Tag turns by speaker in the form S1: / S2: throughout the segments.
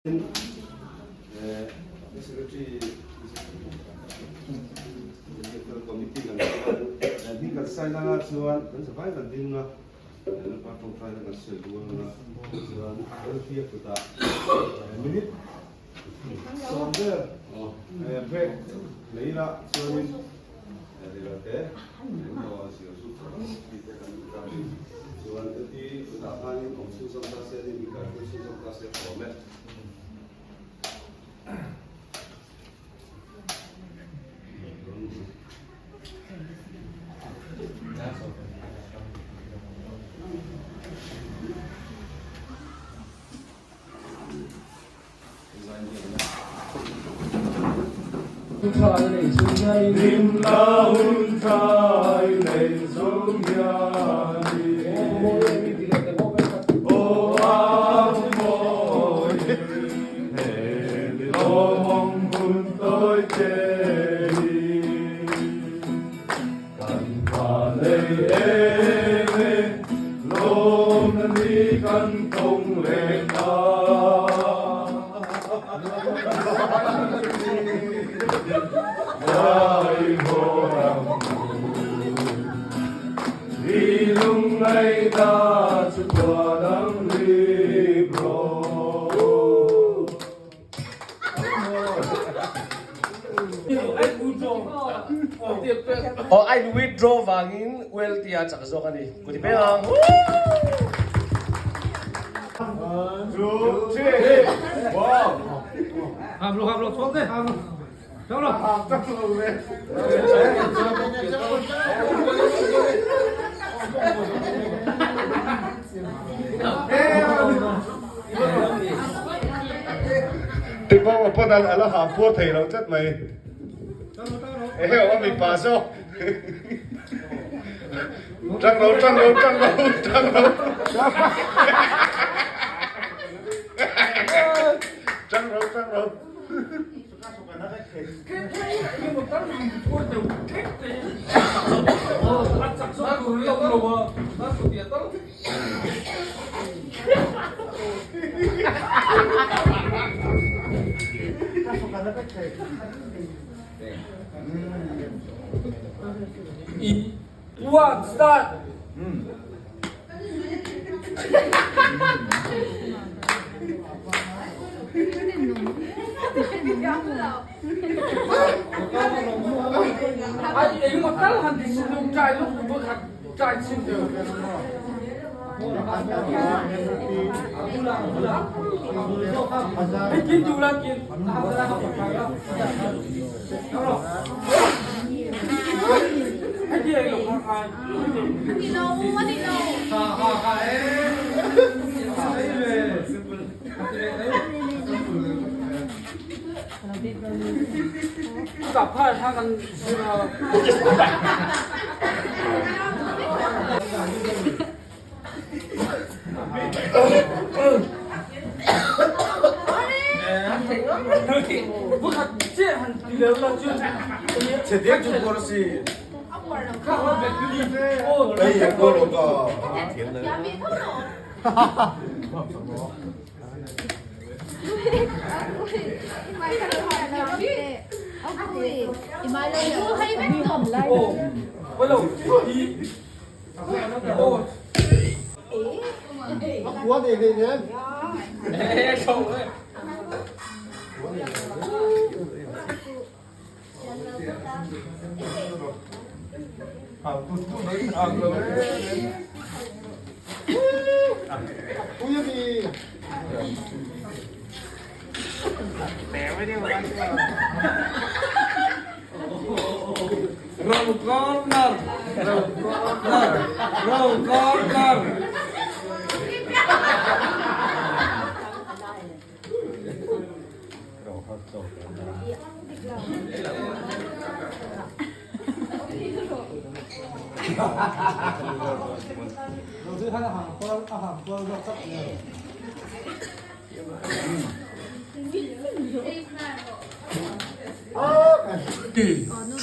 S1: Secretary Electoral Committee kan chuan hming kan sign anga chuan kan zavai kan ding a, Lalpa tawngtaina kan sawi rual anga chuan LP a kutah minute sawm vel break nei ila chuanin reilote engemaw zir zut te kan lut a chuan LP kutah khanin awm chhunzawm ta se nin inkaihhruai chhunzawm ta se a awm e.
S2: Aw a in withdraw vangin ULT a chak zawk a ni. Kuti peng ang.
S1: Tibaw a pawn a la ha puar thei lo tlat mai. Eheu a mipa zawk. Tang lo tang lo tang lo tang lo. Tang lo tang lo.
S2: One start.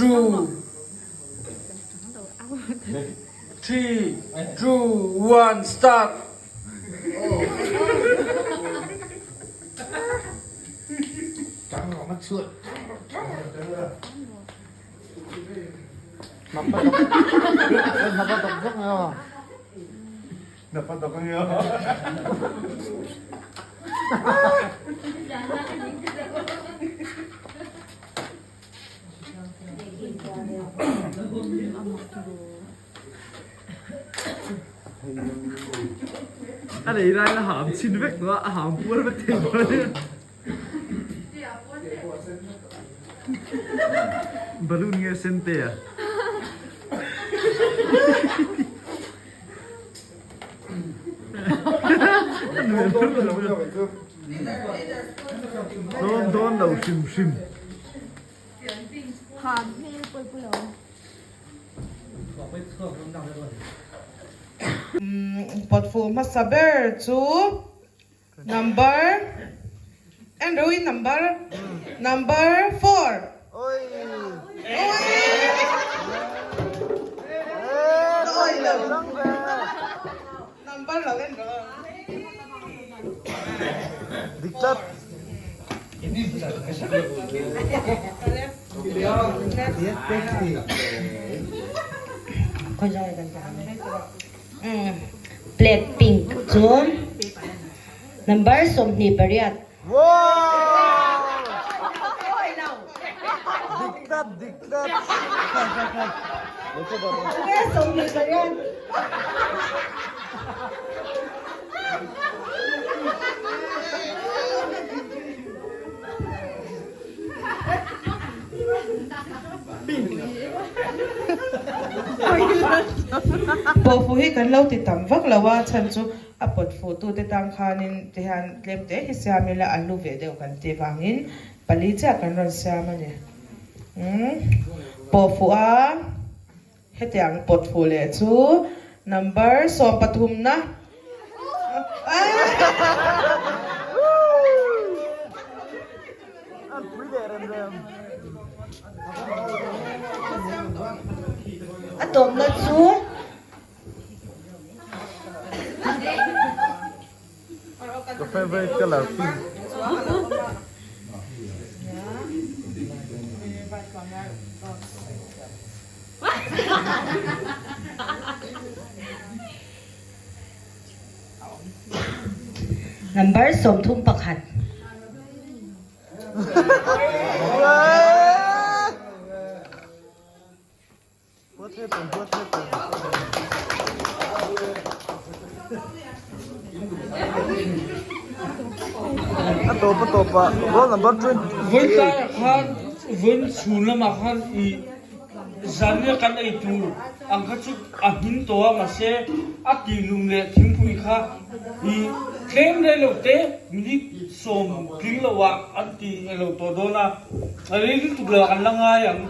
S2: Two, three, two, one, start.
S3: A lei lai la ham chin vek tawh a, a ham puar vek thei tawh a ni. Balloon nge sen te a? Dawn dawn lo hrim hrim.
S4: Pawtfuh hmasa ber chu number Andrew in number number four. Number lo en rawh.
S3: Dik tlat.
S5: Plate pink chu number 28.
S3: Dik tlat, dik tlat.
S4: Pawhfuh hi kan lo ti tam vak lo a, chhan chu a pawt fuh tute tang khanin tihian tlem te hi siam ila a hlu ve deuh kan tih vangin pali chiah kan rawn siam a ni. Umm pawhfuh a hetiang pawt fuh leh chu number 13 na.
S5: A tawpna chu.
S3: Ka favorite color pink.
S5: Number 31.
S3: A tawp a tawp ah roll number 20.
S6: Vawi tlaiah khan vawi chhun lamah khan i zanriah kan ei tur ang kha chu a hmin tawh a mahse a tihlum leh thingpui kha i tlem rei lo te minute 10 tling loh ah an ti lo tawh dawn a a rei lutuk lo ah kan la ngai ang.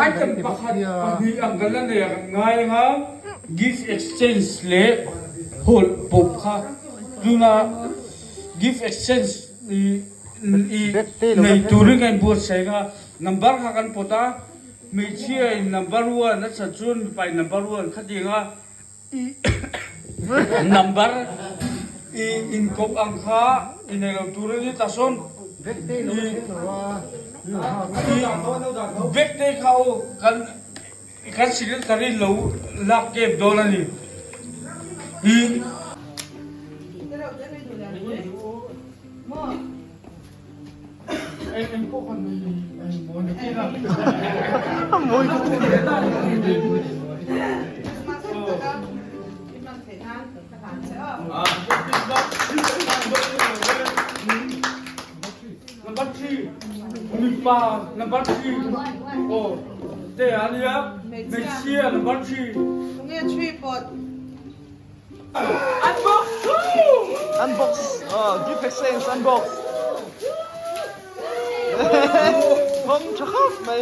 S6: Item pakhat pahnih ang kan la nei a kan ngai anga gift exchange leh hawlh pawp kha tuna gift exchange i nei turin kan inbuatsaih anga number kha kan pawt a hmeichhia in number one a chan chuan mipa in number one khatianga Number i inkawp ang kha i nei lo tur a ni ta sawn bag te kha aw kan kan secretary lo lak kep dawn a ni i. Number 3 mipa number 3 oh te ania hmeichhia number 3
S4: Tunge 3 pawt
S3: Unbox! Unbox! Oh, gift exchange unbox! Vawng tha khawp mai.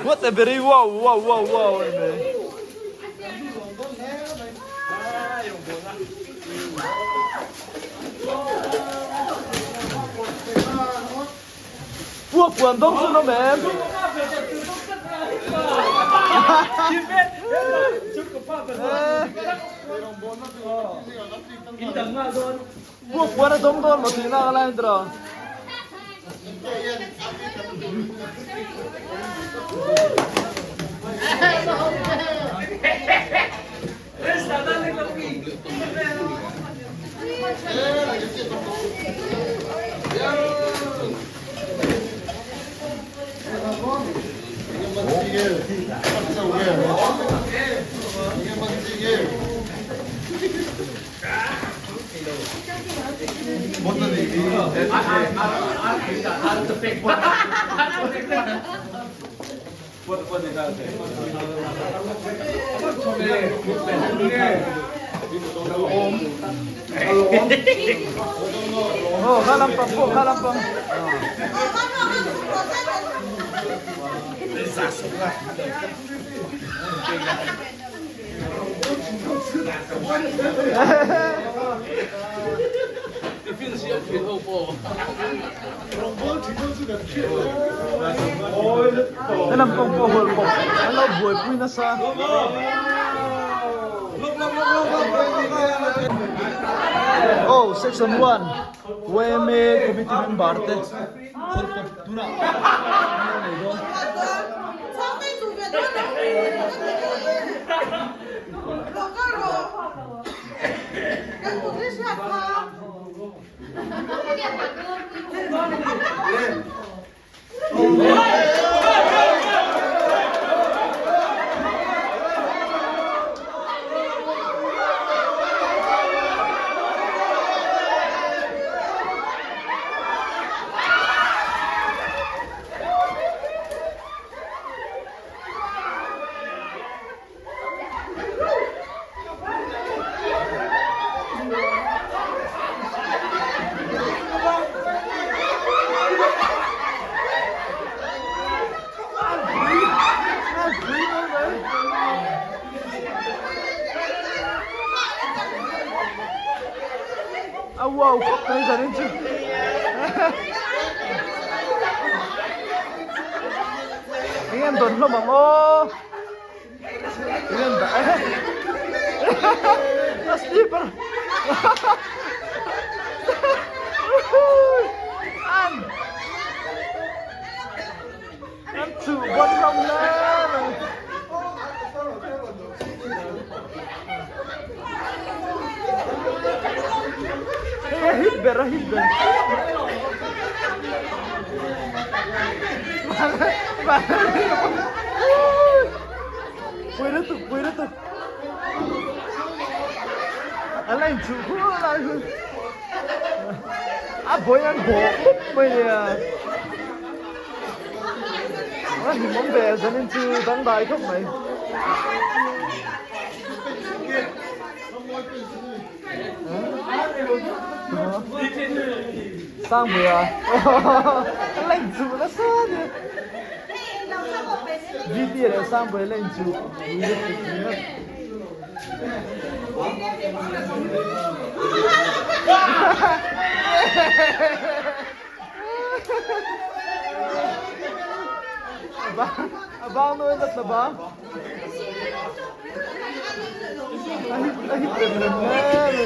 S3: What a very wow wow wow wow ani mai. Pua puan dawng chu nawm em? Pua puan a dawng dawn maw tih nak a lai tiraw? Oh, kha lampang pawh kha lampang. He lampang pawh hual pawp an lo buaipui nasa. Oh, section 1 YMA committee member te hual pawp tunah an lo nei dawn. A wow khawp mai zanin chu. Eng em dawn hlawm ang aw. A slipper. An. An chu bon hlawm hle mai. Hei a hit ber a hit ber. Pui lutuk pui lutuk. An la inchuh khur lai chu. A bawi an bawh khawp mai nia. A hlimawm ve zanin chu dangdai khawp mai. Sangbuia a la inchuh nasa a ni. VT leh Sangbuia la inchuh ringawt. A bang nawi na tla bang. A hit a hit rem rem hle mai.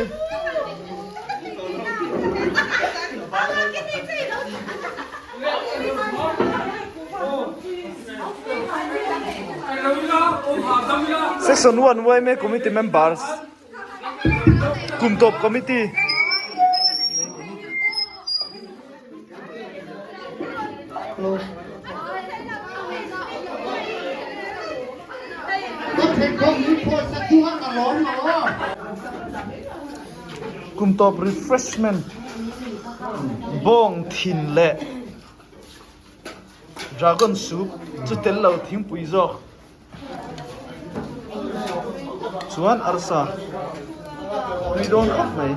S3: Section 1 YMA Committee members Kum tawp committee. Kum tawp refreshment bawng thin leh dragon soup chu tel lo thingpui zawk. Chuan arsa tui dawn khawp mai.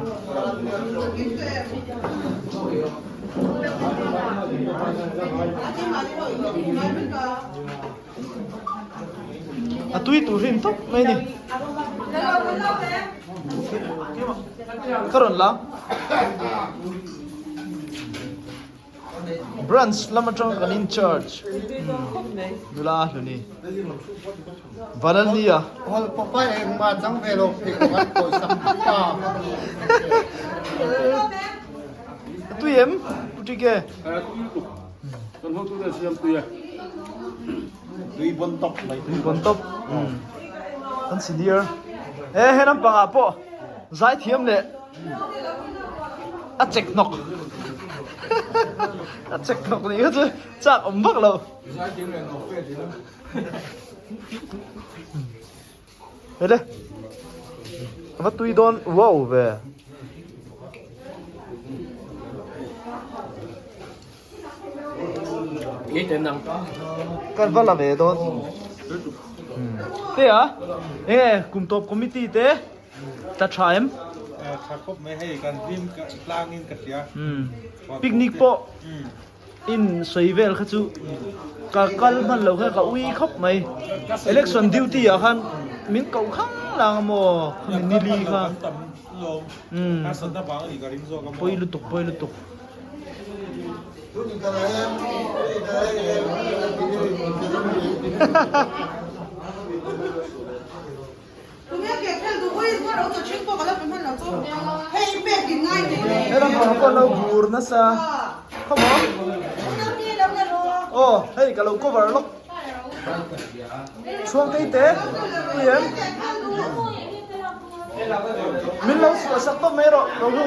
S3: A tui tur hrim tawp mai a ni. Ka rawn la. Branch lam atang kan in charge nula a hlu ni. Vanalnia.
S7: Hol pawpa engmah chang ve lo phei kawng an pawisa pa.
S3: A tui em? Pu Tike.
S1: Kan hotu te siam tui a. Tui bon top mai.
S3: Tui bon top. Kan senior. E he lampang ah pawh zaithiam leh a chek hnawk. A chek hnawk nih kha chu chak awm vak lo.
S1: Zaithiam leh hnawk fe tih na.
S3: Hele. Va tui dawn wow ve. Kan va la ve dawn. Te a? Enge kum tawp committee te tla tha em?
S7: Tha khawp mai hei kan hlim tlangin ka hria.
S3: Picnic pawh in sawi vel kha chu ka kal hman lo kha ka ui khawp mai. Election duty ah khan min koh khang lang a maw khami nili kha. Pawi lutuk pawi lutuk. He lampang pawh lo bur nasa khaw maw aw hei ka lo cover lawk chhuang tei te pui em min lo suah sak tawp mai rawh Rohu.